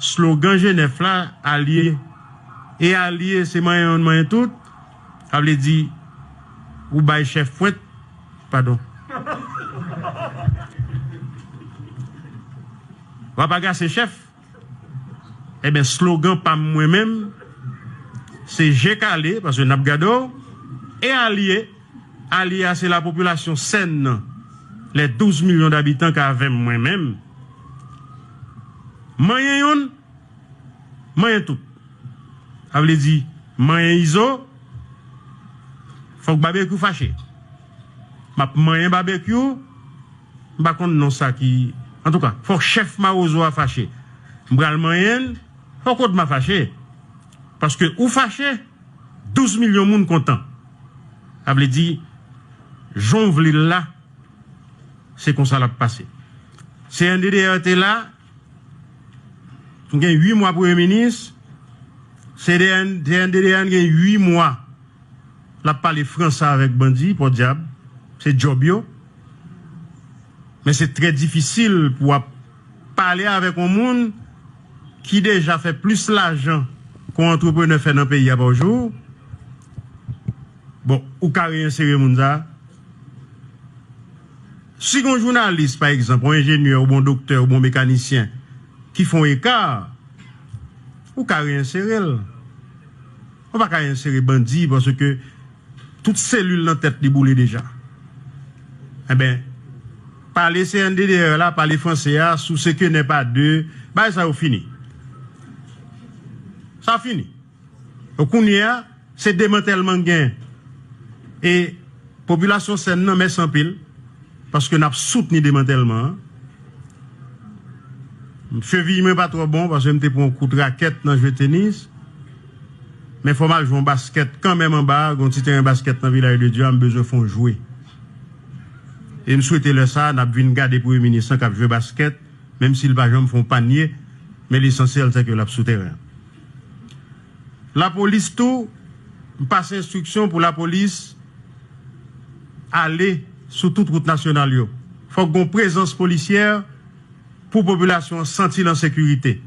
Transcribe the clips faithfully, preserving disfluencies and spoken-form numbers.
Slogan G nèf la, alye. E alye, se manyen youn, manyen tout. Sa vle di, ou bay chèf pwent, padon. W ap agase chèf. Ebyen, slogan pa m mwen menm, se je kale, paske n ap gade w, e alye. Alye a, se lapopilasyon sèn nan, les douze millions d'habitants k avè m mwen menm. Manyen youn, manyen tout. Sa vle di, manyen Izo, fòk Babekyou fache. M ap manyen Babekyou, m pa konn non sa ki, antouka, fòk chèf Mawozo a fache. M pral manyen l, fòk Odma fache. Paske ou fache, douz milyon moun kontan. Sa vle di, jan w vle l la, se konsa l ap pase. C N D D R te la, nou gen uit mwa premye minis, C N D D R gen uit mwa l ap pale franse avèk bandi, pòdyab, se djòb yo. Men se trè difisil pou w ap pale avèk yon moun ki deja fè plis lajan ke yon antreprenè fè nan peyi a pa jou. Bon, ou ka reyensere moun sa a. Si gen yon jounalis, pa egzanp, yon enjenyè, oubyen yon doktè, oubyen yon mekanisyen ki fè yon eka, ou ka reyensere l. Ou pa ka reyensere bandi paske tout selil nan tèt li boule deja. Enben, pale C N D D R la, pale franse a, sou ce que n'est pas de, bagay sa yo fini. Sa fini. Donk, kounye a, se demantèlman k gen. E popilasyon sèn nan, mèsi anpil, paske n ap soutni demantèlman an. Cheviy mwen pa twò bon, paske m te pran yon kout rakèt nan jwe tenis. Men fò m al jwe yon baskèt kanmenm anba a, gen yon ti teren baskèt nan Vilaj de Dye a, m bezwen fè yon jwe. E m swete lè sa a, n ap vin gade premye minis lan k ap jwe baskèt, menm si l pa janm fè yon panye, men lesansyèl se ke l ap sou teren an. Lapolis tou, m pase enstriksyon pou lapolis ale sou tout wout nasyonal yo. Fòk gen yon prezans polisyè pou popilasyon an santi l an sekirite.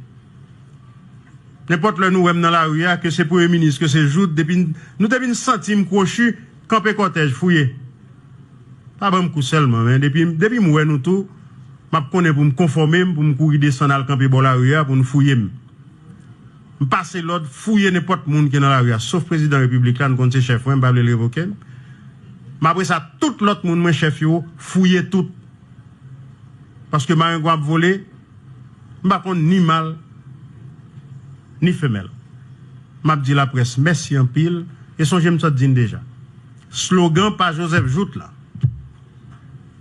Nenpòt lè nou wè m nan lari a, ke se premye minis, ke se Jouthe, depi n, nou depi n santi m kwochi, kanpe kòtèj, fouye. Pa ban m kou sèlman, men depi, depi m wè nou tou, m ap konnen pou m konfòme m, pou m kouri desann al kanpe bò lari a, pou n fouye m. M pase lòd, fouye nenpòt moun ki nan lari a, sof prezidan repiblik la, n konn se chèf mwen, m pa vle l revoke m. Men apre sa, tout lòt moun mwen chèf yo, fouye tout. Paske marengwa ap vole, m pa konn ni mal, ni femèl. M ap di laprès mèsi anpil, e sonje m sot di n deja. Slogan pa Joseph Jouthe la,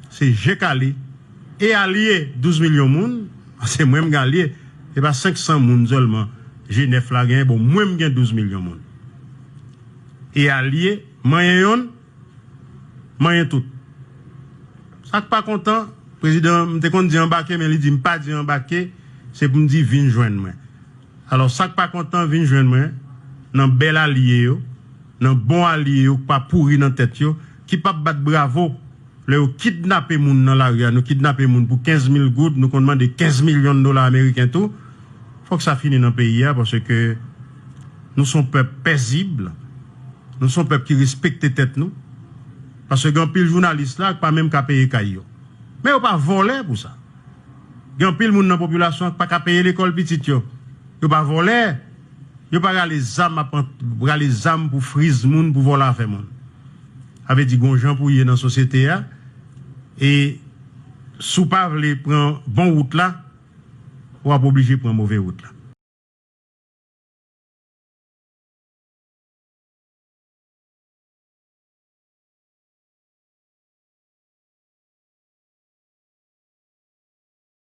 se je kale, e alye douz milyon moun, se mwen m gen alye, se pa senk san moun sèlman G nèf la genyen, bon, mwen m gen douz milyon moun. E alye, manyen yonn, manyen tout. Sa k pa kontan, prezidan, m te konn di anbake, men li di m pa di anbake, se pou m di vin jwenn mwen. Alò, sa k pa kontan, vin jwenn mwen, nan bèl alye yo, nan bon alye yo, k pa pouri nan tèt yo, ki p ap bat bravo lè yo kidnape moun nan lari a, nou kidnape moun pou kenz mil goud, nou konn mande kenz milyon dola ameriken tou. Fòk sa fini nan peyi a, paske nou se yon pèp pezib, nou se yon pèp ki respekte tèt nou. Paske gen anpil jounalis la k pa menm ka peye kay yo. Men yo pa vòlè pou sa. Gen anpil moun nan popilasyon an k pa ka peye lekòl pitit yo. Yo pa vòlè. Yo pa rale zam ap pran, rale zam pou friz moun, pou vòlè afè moun. Sa vle di gon jan pou ye nan sosyete a. E si w pa vle pran bon wout la, w ap oblije pran move wout la.